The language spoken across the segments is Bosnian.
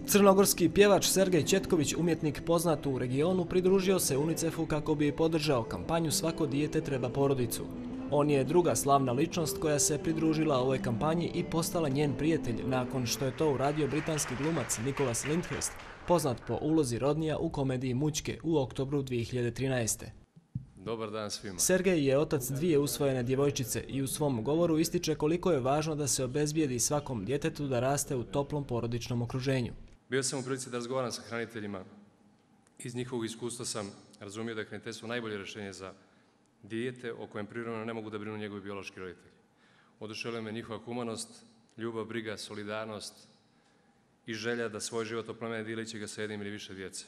Crnogorski pjevač Sergej Četković, umjetnik poznat u regionu, pridružio se UNICEF-u kako bi podržao kampanju Svako dijete treba porodicu. On je druga slavna ličnost koja se pridružila ovoj kampanji i postala njen prijatelj nakon što je to uradio britanski glumac Nicholas Lyndhurst, poznat po ulozi Rodnija u komediji Mućke u oktobru 2013. Dobar dan svima. Sergej je otac dvije usvojene djevojčice i u svom govoru ističe koliko je važno da se obezbijedi svakom djetetu da raste u toplom porodičnom okruženju. Bio sam u prilici da razgovaram sa hraniteljima. Iz njihovog iskustva sam razumio da je hraniteljstvo najbolje rješenje za dijete o kojem privremeno ne mogu da brinu njegovi biološki roditelji. Oduševljuje me njihova humanost, ljubav, briga, solidarnost i želja da svoj život oplemene dileći ga sa jednim ili više djece.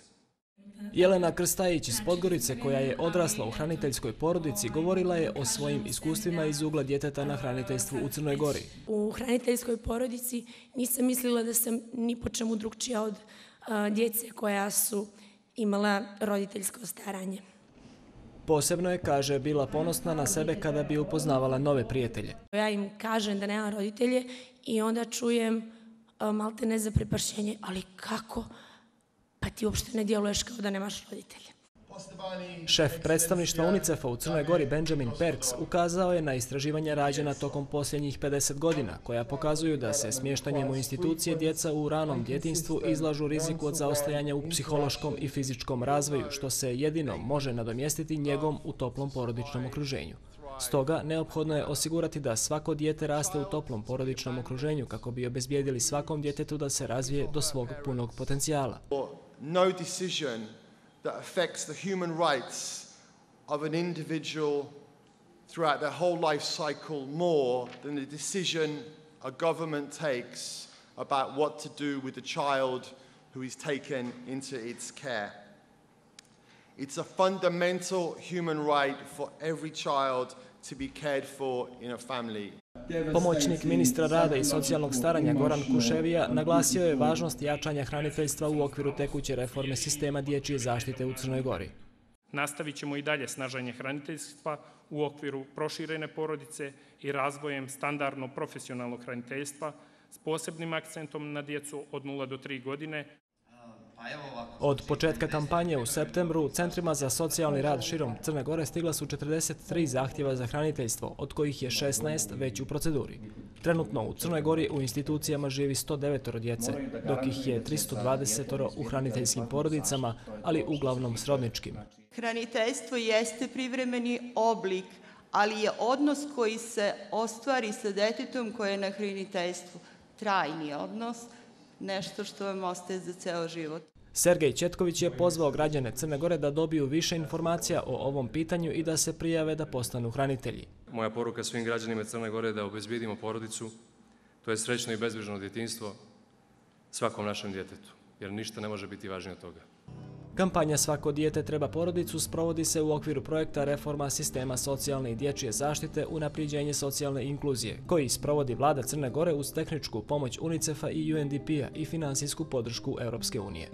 Jelena Krstajić iz Podgorice, koja je odrasla u hraniteljskoj porodici, govorila je o svojim iskustvima iz ugla djeteta na hraniteljstvu u Crnoj Gori. U hraniteljskoj porodici nisam mislila da sam ni po čemu drugčija od djece koja su imala roditeljsko staranje. Posebno je, kaže, bila ponosna na sebe kada bi upoznavala nove prijatelje. Ja im kažem da nemam roditelje i onda čujem maltene zaprepašćenje, ali kako? Pa ti uopšte ne djeluješ kao da nemaš roditelje. Šef predstavništva UNICEF-a u Crnoj Gori Benjamin Perks ukazao je na istraživanja rađena tokom posljednjih 50 godina, koja pokazuju da se smještanjem u institucije djeca u ranom djetinjstvu izlažu riziku od zaostajanja u psihološkom i fizičkom razvoju, što se jedino može nadomjestiti njegom u toplom porodičnom okruženju. Stoga, neophodno je osigurati da svako dijete raste u toplom porodičnom okruženju kako bi obezbijedili svakom djetetu da se razvije do svog punog potencijala. No decision that affects the human rights of an individual throughout their whole life cycle more than the decision a government takes about what to do with the child who is taken into its care. It's a fundamental human right for every child to be cared for in a family. Pomoćnik ministra rada i socijalnog staranja Goran Kuševija naglasio je važnost jačanja hraniteljstva u okviru tekuće reforme sistema dječje zaštite u Crnoj Gori. Nastavit ćemo i dalje snaženje hraniteljstva u okviru proširene porodice i razvojem standardno profesionalnog hraniteljstva s posebnim akcentom na djecu od 0 do 3 godine. Od početka kampanje u septembru u centrima za socijalni rad širom Crne Gore stigla su 43 zahtjeva za hraniteljstvo, od kojih je 16 već u proceduri. Trenutno u Crnoj Gori u institucijama živi 109 djece, dok ih je 320 u hraniteljskim porodicama, ali uglavnom srodničkim. Hraniteljstvo jeste privremeni oblik, ali je odnos koji se ostvari sa djetetom koje je na hraniteljstvu trajni odnos, nešto što vam ostaje za ceo život. Sergej Četković je pozvao građane Crne Gore da dobiju više informacija o ovom pitanju i da se prijave da postanu hranitelji. Moja poruka svim građanima Crne Gore je da obezbijedimo porodicu, to je srećno i bezbrižno djetinjstvo svakom našem djetetu, jer ništa ne može biti važnije od toga. Kampanja Svako dijete treba porodicu sprovodi se u okviru projekta Reforma sistema socijalne i dječje zaštite, unaprijeđenje socijalne inkluzije, koji sprovodi vlada Crne Gore uz tehničku pomoć UNICEF-a i UNDP-a i finansijsku podršku Europske unije.